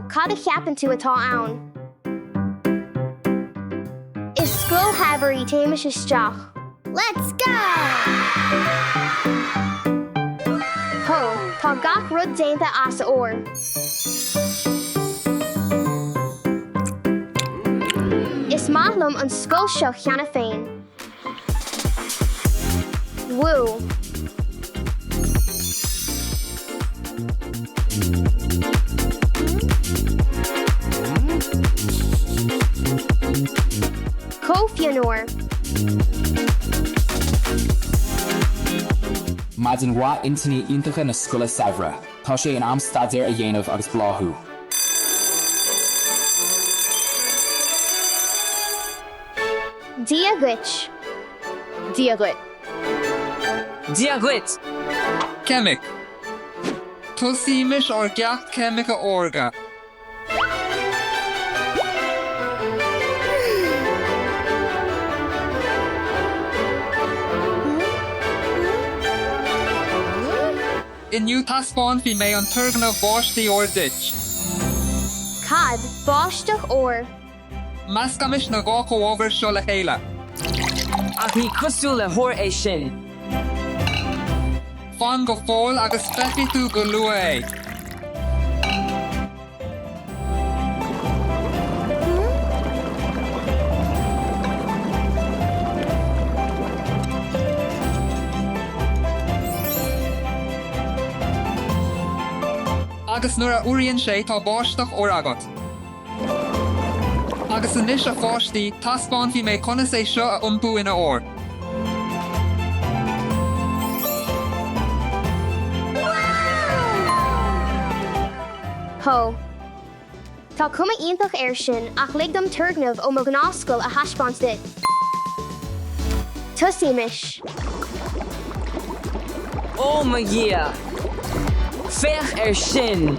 Cad a cheapann tú atá ann? Is scoil shaibhir í Téimis isteach. Let's go! Hó, tá gach rud déanta as ór. Is maith liom an scoil seo cheana féin. Wú! Chomh fionnuar. Maidin mhaith intinní iontacha na scoile saibhre. Tá sé in am staidéar a dhéanamh agus bláthú. Dia dhuit. Dia dhuit. Dia dhuit. Ceimic. Tosaímis ár gceacht ceimice órga. Inniu taispeánfaidh mé an turgnamh báistí óir duit. Cad, báisteach óir? Meascaimis na 2 chomhábhar seo le chéile. Ach ní cosúil le hór é sin. Fan go fóill agus feicfidh tú go luath é. Agus nuair a fhuaraíonn sé tá báisteach óir agat. Agus anois a pháistí, taispeánfaidh mé conas é seo a iompú ina ór. Hó. Tá cuma iontach air sin ach lig dom turgnamh ó mo ghnáthscoil a thaispeáint duit. Tosaímis. Ó mo Dhia! Féach air sin!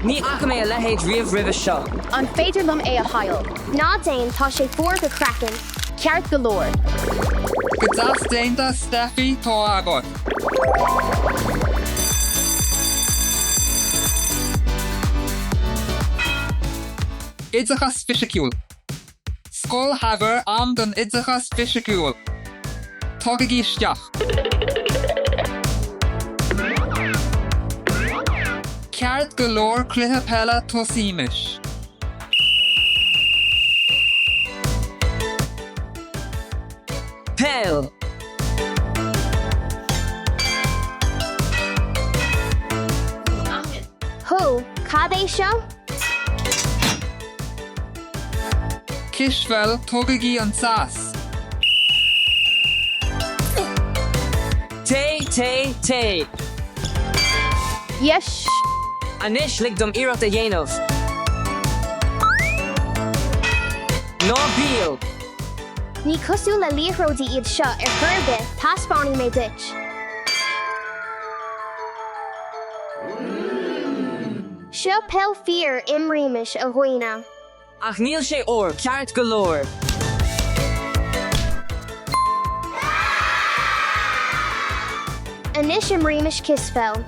Ní fhaca mé a leithéid riamh roimhe seo. An féidir liom é a thriail? Ná déan, tá sé fuar go craiceann. Ceart go leor. Go deas déanta, Steffi, tá agat. Oideachas Fisiciúil. Scoil shaibhir, am don oideachas fisiciúil. Tagaigí isteach. Ceart go leor cluiche peile tosaímis. Peil. Hó, cad é seo? Cispheil, tógaigí an teas! Téigh, téigh, téigh! Yes! Anois lig dom iarracht a dhéanamh. Ná bíodh! Ní cosúil le liathróidí iad seo ar chor ar bith, taispeánfaidh mé duit. Seo peil fíor, imrímis, a dhaoine. Ach níl sé ór, ceart go leor. Anois imrímis cispheil.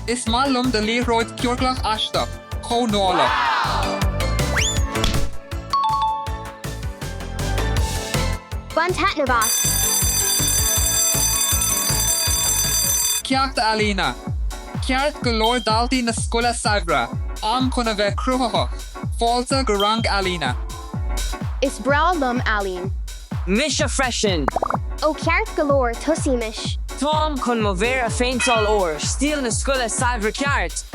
Is maith liom do liathróid ciorclach aisteach, chomh nuálach. Bain taitneamh as! Ceacht ealaíne. Ceart go leor daltaí na scoile saibhre, am chun a bheith cruthaitheach. Fáilte go rang ealaíne. Is breá liom ealaín. Mise freisin! Ó ceart go leor, tosaímis. Táim chun mo mhéar a phéinteáil ór, stíl na scoile saibhre ceart!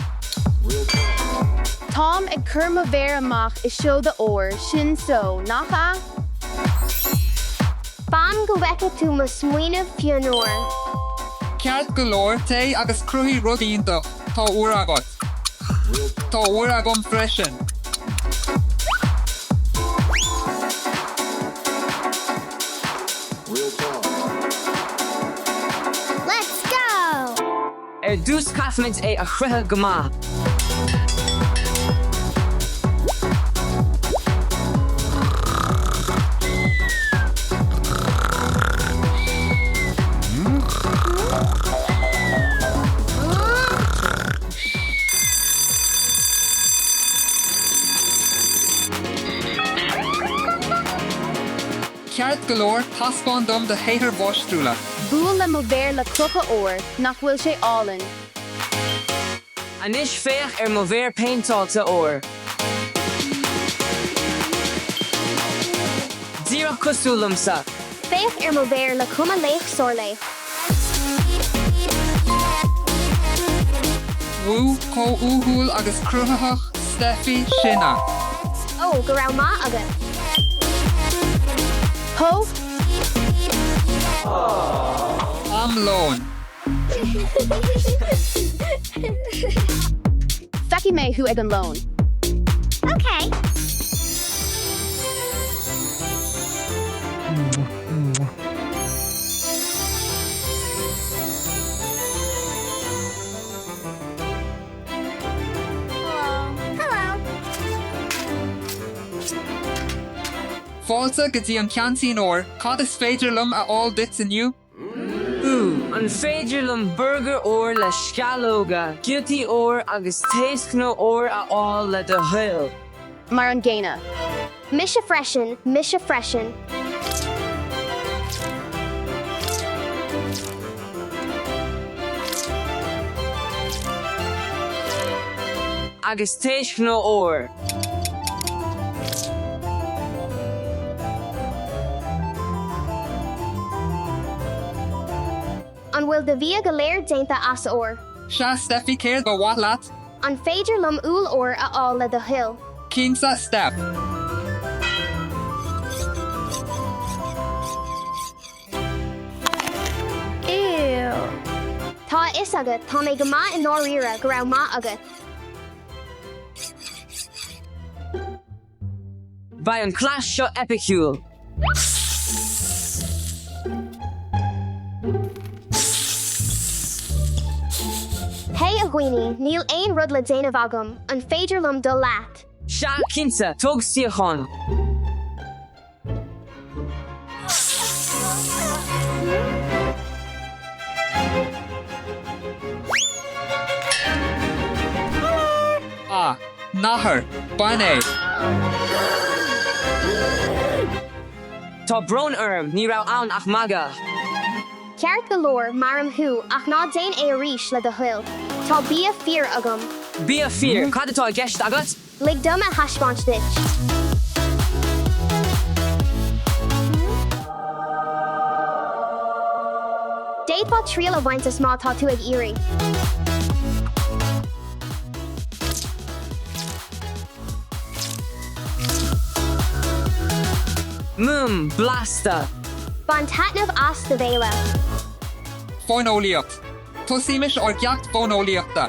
Táim ag cur mo mhéar amach i seoda óir, sin só, nach ea? Fan go bhfeicfidh tú mo smaoineamh fionnuar. Ceart go leor, téigh agus cruthaigh rud iontach, tá uair agat. Tá uair agam freisin. Let's go! Ar dtús caithfimid é a chroitheadh go maith. Ceart go leor, taispeáin dom do shaothair mháistriúla. Buail le mo mhéar le clocha óir, nach bhfuil sé álainn? Anois féach ar mo mhéar péinteáilte óir. Díreach cosúil liomsa. Féach ar mo mhéar le cuma laoch sárlaoch. Wú, chomh uathúil agus cruthaitheach, Steffi, sin ea. Ó, go raibh maith agat. Hó! Am lóin. Feicfidh mé thú ag an lón. Ok. Hello. Fáilte go dtí an ceaintín óir, cad is féidir liom a fháil duit inniu? Ú, An féidir liom burgar óir le sceallóga, giotaí óir agus taoschnó óir a fháil le do thoil? Mar an gcéanna. Mise freisin, mise freisin. Agus taoschnó óir. An bhfuil do bhia go léir déanta as ór? Sea, Steffi, céard ba mhaith leat? An féidir liom úll óir a fháil le do thoil? Cinnte, Steph. Tá a fhios agat, tá mé go maith i ndáiríre, go raibh maith agat. Beidh an cleas seo eipiciúil! Hey a dhaoine, níl aon rud le déanamh agam, an féidir liom dul leat? Sea, cinnte, tóg suíochán. A nathair, bain é. Tá brón orm, ní raibh ann ach magadh. Ceart go leor, maraím thú, ach ná déan é arís, le do thoil. Tá bia fíor agam. Bia fíor? Cad atá i gceist agat? Lig dom a thaispeáint duit. D'fhéadfá triail a bhaint as má tá tú ag iarraidh. Mmm, blasta! Bain taitneamh as do bhéile. Fóineolaíocht. Tosaímis ár gceacht fóineolaíochta.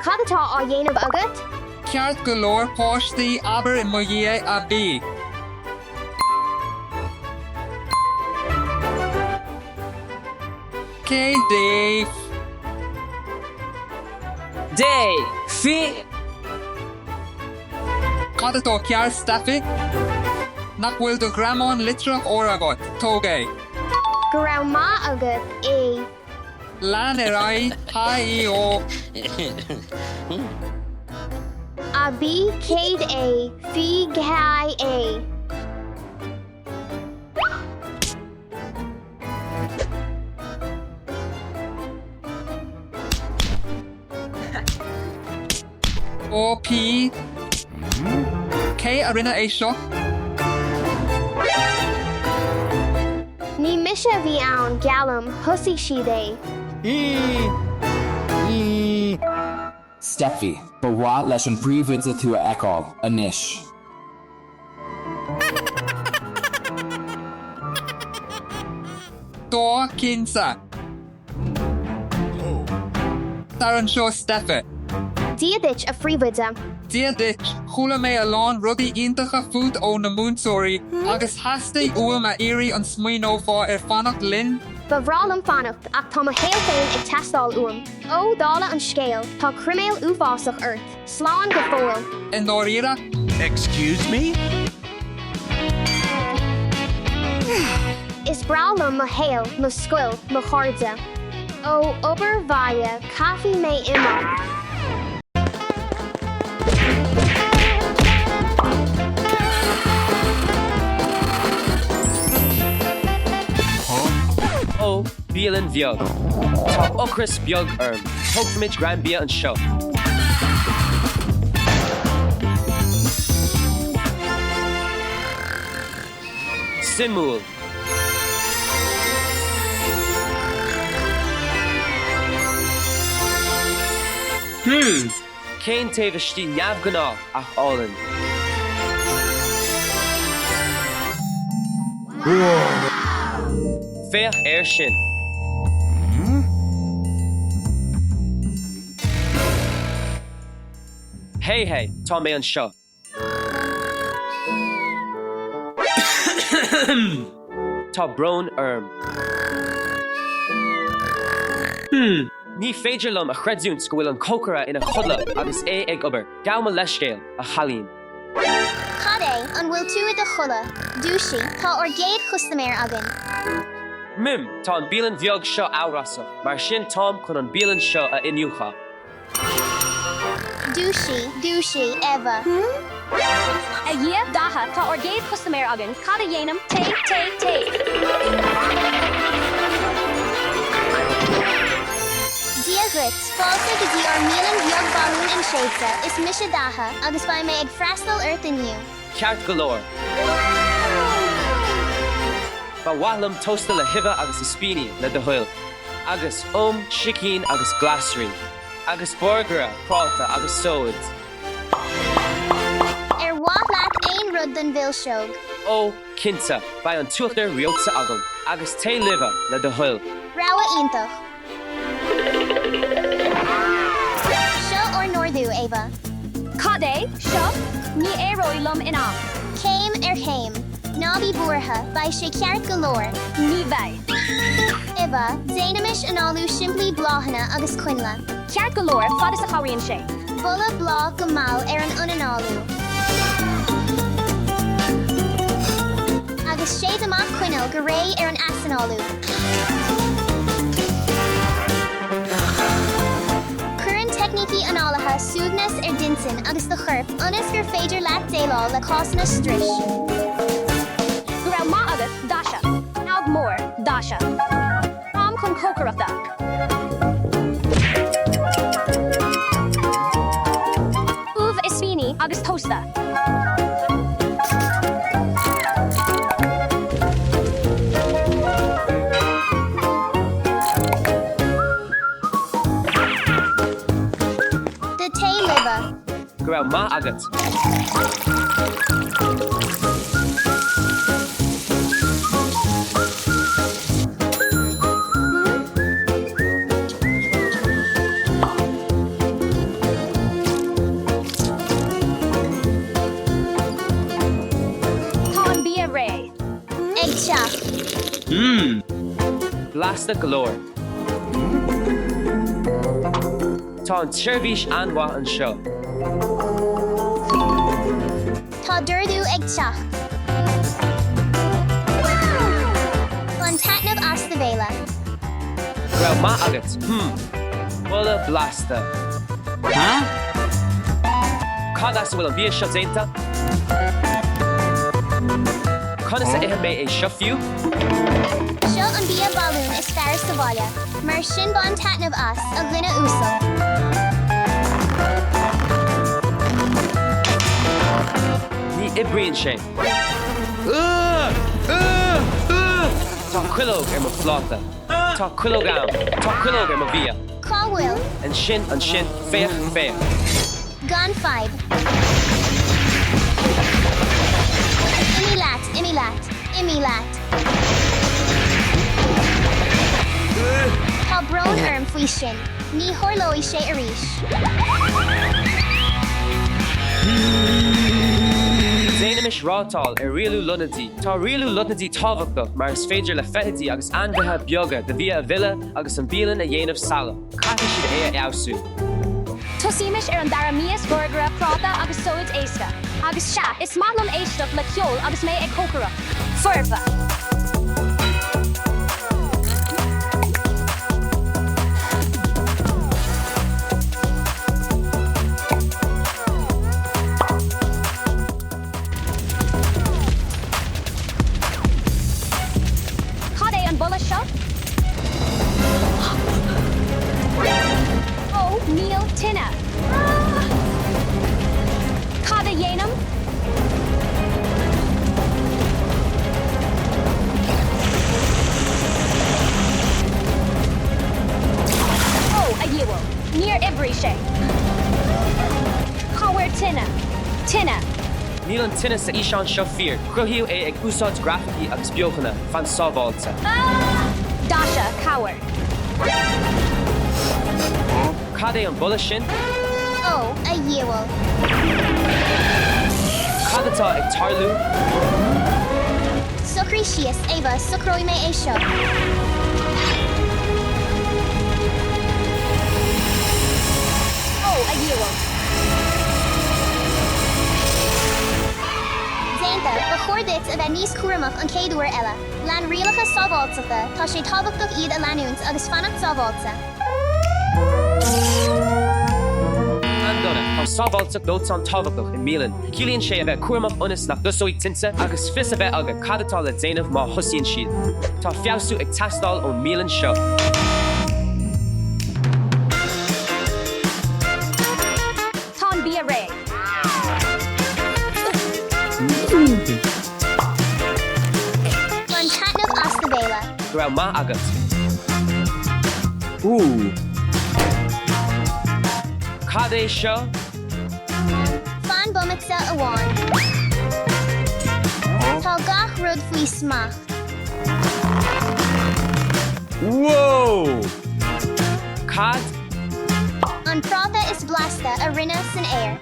Cad atá á dhéanamh agat? Ceart go leor, páistí, abair i mo dhiaidh, A B. C D F. D F. Cad atá cearr, Steffi? Nach bhfuil do ghreamán litreach óir agat? Tóg é. Go raibh maith agat, A. Lean ar aghaidh, H I O. A B C D A F G I A. O P Cé a rinne é seo? Ní mise a bhí ann, geallaim, thosaigh siad é. Steffi, Ba mhaith leis an bpríomhoide tú a fheiceáil, anois. Tá, cinnte. Tar anseo Steffi. Dia duit, a phríomhoide. Dia duit, chuala mé a lán rudaí iontacha fút ó na múinteoirí agus theastaigh uaim a iarraidh an smaoineofá ar fanacht linn? Ba bhreá liom fanacht ach tá mo shaol féin ag teastáil uaim. Ó, dála an scéil, tá croiméal uafásach ort. Slán go fóill. I ndáiríre? Excuse me? Is breá liom mo shaol, mo scoil, mo chairde. Ó, obair bhaile, caithfidh mé imeacht. bialann bheag. Tá ocras beag orm. Tógfaimid greim bia anseo. Suimiúil. Hmm! Cén taobh istigh neamhghnách ach álainn. Féach air sin! Hey hey, tá mé anseo. Tá brón orm. Hmm. Ní féidir liom a chreidiúint go bhfuil an cócaire ina chodladh agus é ag obair. Gabh mo leithscéal, a chailín. Cad é, an bhfuil tú i do chodladh? Dúisigh, tá ár gcéad chustaiméir againn. Hmm, tá an bialann bheag seo amhrasach, mar sin táim chun an bialann seo a iniúchadh. Dúisigh, dúisigh, Eva. A Dhia beatha, tá ár gcéad chustaiméir againn, cad a dhéanaim? Tae, tae, tae. Dia dhuit, fáilte go dtí ár mbialann bheag bhalún inséidte, is mise Daithe, agus beidh mé ag freastal ort inniu. Ceart go leor. Ba mhaith liom tósta le huibhe agus ispíní, le do thoil. Agus um, sicín agus glasraí. Agus burgaire, práta agus sóid. Ar mhaith leat aon rud don mhilseog? Ó, cinnte, beidh an t-uachtar reoite agam. Agus tae luibhe, le do thoil. Rogha iontach. Seo ár n-ordú, Eva. Cad é seo? Ní éireoidh liom in am. Céim ar chéim. Ná bí buartha, beidh sé ceart go leor. Ní bheidh. Eva, Déanaimis análú simplí bláthanna agus coinnle. Ceart go leor, fad is a chabhraíonn sé. Boladh bláth go mall ar an ionanálú. Agus séid amach coinneal go réidh ar an easanálú. Cuireann teicnící análaithe suaimhneas ar d'intinn agus do chorp ionas gur féidir leat déileáil le cásanna struis. Go raibh maith agat, Dasha. Ádh mór, Dasha. Am chun cócaireachta. Ubh, ispíní agus tósta. Do tae luibhe. Go raibh maith agat. Tá an bia réidh. Ag teacht. Mmm! Blasta go leor. Tá an tseirbhís an-mhaith anseo. Tá d'ordú ag teacht. Bain taitneamh as do bhéile. Go raibh maith agat. Hmm. Boladh blasta. Huh? Cad as a bhfuil an bia seo déanta? Conas a ithfidh mé é seo fiú? Seo an bia balún is fearr sa bhaile, mar sin bain taitneamh as, a dhuine uasail. Ní oibríonn sé. Tá cuileog ar mo phláta. Tá cuileog ann. Tá cuileog ar mo bhia. Cá bhfuil? Ansin, ansin, féach, féach. Gan fadhb. Imigh leat, imigh leat, imigh leat. Tá brón orm faoi sin. Ní tharlóidh sé arís. Déanaimis rátáil ar rialú lotnaidí. Tá rialú lotnaidí tábhachtach mar is féidir le feithidí agus ainmhithe beaga do bhia a mhilleadh agus an bhialann a dhéanamh salach. Caithfidh siad é a fheabhsú. Tosaímis ar an dara mias, burgaire, práta agus sóid éasca. Agus sea, is maith liom éisteacht le ceol agus mé ag cócaireacht. Foirfe! Cad é an boladh seo? Tine! Níl an tine sa fhíseán seo fíor, cruthaíodh é ag úsáid grafaicí agus beochana, fan sábháilte. Dasha, cabhair! Cad é an boladh sin? Ó, a dhiabhail! Cad atá ag tarlú? Socraigh síos, Ava, socróidh mé é seo. Ó, a dhiabhail! Déanta, ba chóir duit a bheith níos cúramach an chéad uair eile. Lean rialacha sábháilteachta, tá sé tábhachtach iad a leanúint agus fanacht sábháilte. An-dona, tá sábháilteacht dóiteáin tábhachtach i mbialann. Ciallaíonn sé a bheith cúramach ionas nach dtosóidh tinte agus fios a bheith agat cad atá le déanamh má thosaíonn siad. Tá feabhsú ag teastáil ón mbialann seo. Tá an bia réidh. Bain taitneamh as do bhéile. Go raibh maith agat. Cad é seo? Fan bomaite amháin. Tá gach rud faoi smacht. Cad? An práta is blasta a rinneadh san aer.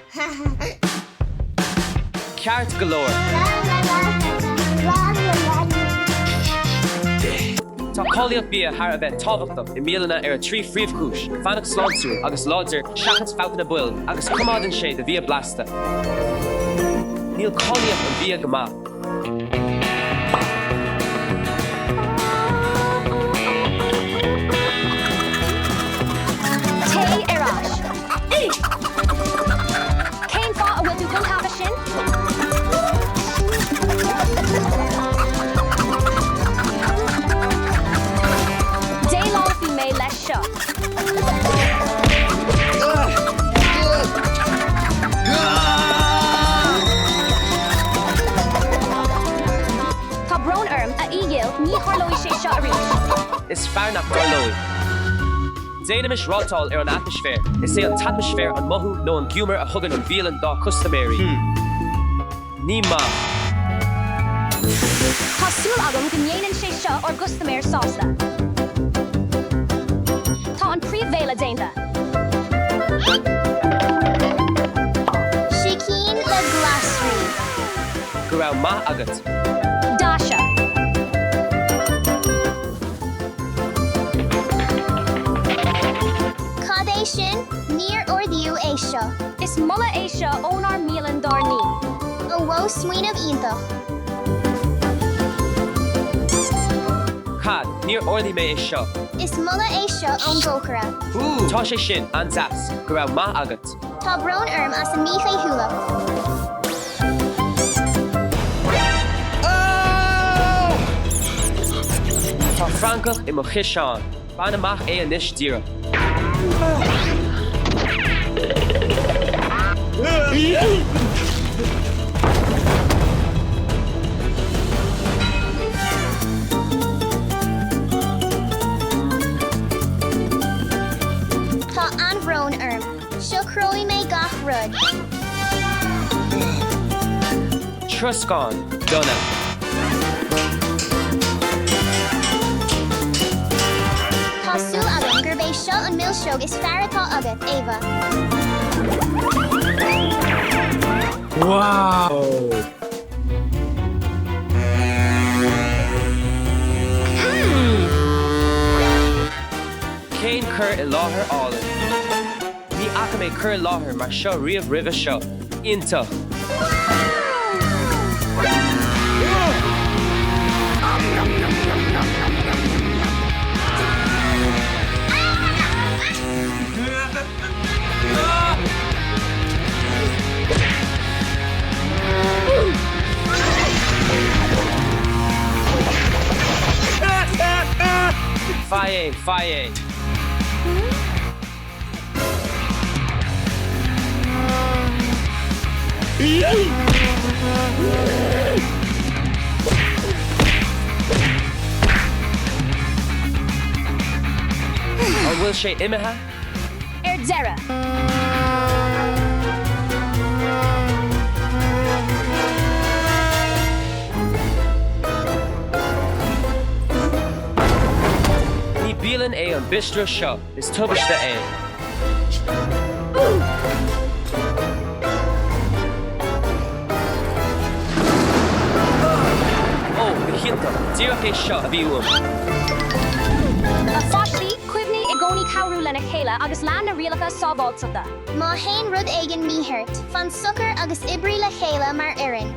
Ceart go leor. Tá cáilíocht bia thar a bheith tábhachtach i mbialanna ar 3 phríomhchúis, fanacht sláintiúil agus láidir seachas fabhtanna boilg agus coimeádann sé do bhia blasta. Níl cáilíocht an bhia go maith. Téigh ar ais. Cén fáth a bhfuil tú chomh tapa sin? Déileálfaidh mé leis seo. Tá brón orm, a Fhiadh-ghil, ní tharlóidh sé seo arís. Is fearr nach dtarlóidh. Déanaimis rátáil ar an atmaisféar. Is é an t-atmaisféar an mothú nó an giúmar a thugann an bhialann dá custaiméirí. Ní maith. Tá súil agam go ndéanann sé seo ár gcustaiméir sásta. Tá an príomhbhéile déanta. Sicín le glasraí. Go raibh maith agat. Dasha. Cad é sin? Níor ordaíodh é seo. Is moladh é seo ónár mbialann dár ní. Ó wó, smaoineamh iontach. Cad? Níor ordaigh mé é seo. Is moladh é seo ón gcócaire. Tá sé sin an-deas. Go raibh maith agat. Tá brón orm as an míchaoithiúlacht. Tá francach i mo chiseán. Bain amach é anois díreach. Tá an-bhrón orm. Socróidh mé gach rud. Troscán, dona. Tá súil agam gurb é seo an milseog is fearr atá agat, Ava. Cén cur i láthair álainn! Ní fhaca mé cur i láthair mar seo riamh roimhe seo. Iontach! Faigh é! Faigh é! An bhfuil sé imithe? Ar deireadh. bistro seo, is tubaiste é. Ó, go hiontach, díreach é seo a bhí uaim. A pháistí, cuimhnigh i gcónaí cabhrú lena chéile agus lean na rialacha sábháilteachta. Má théann rud éigin mícheart, fan socair agus oibrigh le chéile mar fhoireann.